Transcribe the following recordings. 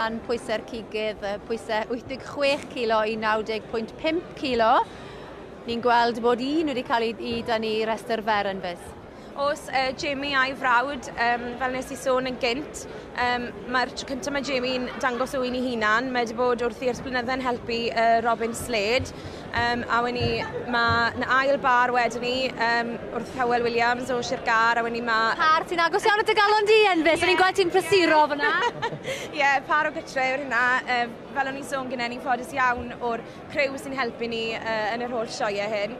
ran pwysau'r cigydd, pwysau 86 kilo i 90.5 kilo. Ni'n gweld bod un wedi cael ei dynnu i restr fer yn fus. Oes, Jamie a'i frawd, fel nes i sôn yn gynt, mae'r tro cyntaf mae Jamie'n dangos o un i hunan, mae wedi bod wrthi ers blynydde'n helpu Robin Slade, a wedyn ni, mae na ail bar wedyn ni wrth Howell Williams o Sir Gâr, a wedyn ni mae. Par ti'n agos iawn at y galon di, Enfys, yeah. O'n i'n gweld ti'n prysuro fyna. Ie, yeah, par o gytre yw'r hynna. Fel o'n i'n sôn gyda ni'n ffodus iawn o'r criw sy'n helpu ni yn yr holl sioeau hyn.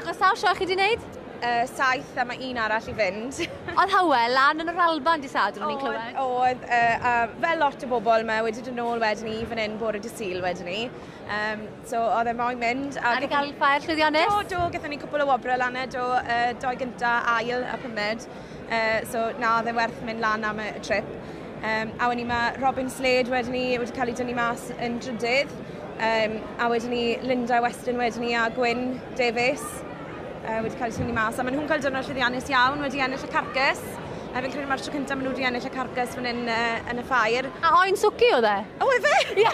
Achos sawl sioe chi wedi wneud? 7 a mae un arall i fynd. Oedd Howell lan yn yr Alban di Sadwrn, o'n i'n clywed? Oedd, fel lot o bobl, mae wedi dod nôl wedyn ni fan hyn bore dydd Sul wedyn ni. So oedd e moyn mynd. A wedi cael ffair llwyddiannus? Do, gathon ni cwpl o wobrau lan e, do, doi gynta, ail a pumed. So na, oedd e werth mynd lan am y trip. A wedyn ni mae Robin Slade wedyn ni wedi cael ei dynnu mas yn drydydd. A wedyn ni Linda Weston wedyn ni a Gwyn Davies wedi cael ei tynnu mas. A maen nhw'n cael diwrnod llwyddiannus iawn, wedi ennill y carcas. A fi'n credu mae'r tro cyntaf maen nhw wedi ennill y carcas fan hyn yn y ffair. A oen swci oedd e? O, efe? Ie.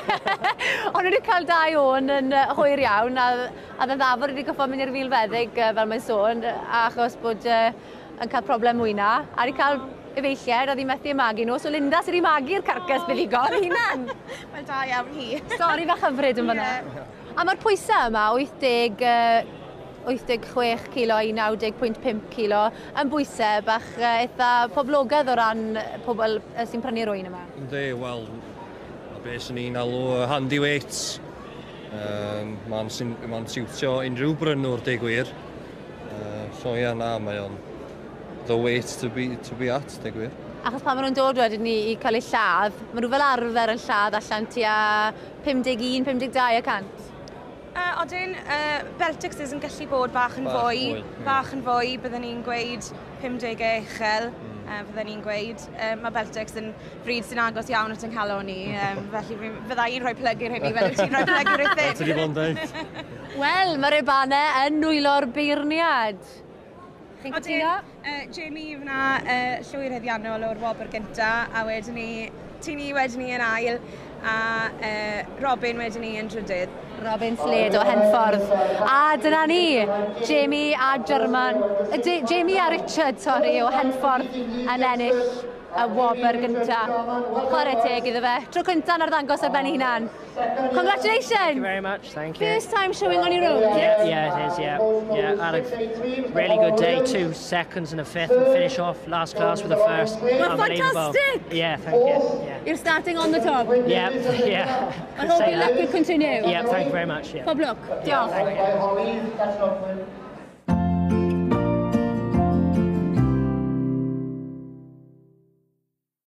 O'n nhw wedi cael dau o'n yn hwyr iawn, a dde ddafod wedi goffo mynd i'r filfeddyg, fel mae'n sôn, achos bod yn cael problem mwy na. A wedi cael efeilliaid, oedd hi methu magu nhw, so Linda sydd wedi magu'r carcas buddugol hunan. Wel, da iawn hi. Stori fach hyfryd yn fan'na. A mae'r pwysau yma, 80, 86 kilo i 90.5 kilo, yn bwysau bach eitha poblogaidd o ran pobl sy'n prynu'r ŵyn yma. Yndi, wel, a beth sy'n ni'n alw handy weights. Mae'n ma siwtio unrhyw brynwr, deu gwir. So ie, na, mae o'n the weight to be at, deu gwir. Achos pan maen nhw'n dod wedyn ni i cael eu lladd, maen nhw fel arfer yn lladd allan tua 51, 52 y cant. Odyn, Beltexes yn gallu bod bach yn fwy, fwy, ie. Bach yn fwy, byddwn ni'n gweud 50 uchel, byddwn ni'n gweud. Mae Beltex yn frid sy'n agos iawn at yng nghalon ni, felly fydda i'n rhoi plug i'r hynny fel wyt ti'n rhoi plug i'r Ti Rhuthun. di bod yn deud? Wel, mae'r rubanau yn nwylo'r beirniad. Chi'n Odyn, cytuno? Jamie fyna llwyr haeddiannol o'r wobr gynta, a wedyn ni, Tini wedyn ni yn ail, a Robin wedyn ni yn drydydd. Robin Slade o Henffordd. A dyna ni, Jamie a German, Jamie a Richard, sorry, o Henffordd yn ennill y wobr gynta. Chwarae teg iddo fe. Tro cynta yn arddangos ar ben ei hunan. Congratulations! Thank you very much. Thank you. First time showing on your own, is Yeah, it? yeah, it is. Yeah. I had a really good day. Two seconds and a fifth, and finish off last class with a first. Well, Unbelievable. fantastic! Yeah, thank you. Yeah, You're starting on the top. yeah. I Could hope say your luck that. will continue. Yeah, thank you very much. Yeah. Pob lwc. Diolch. Thank you.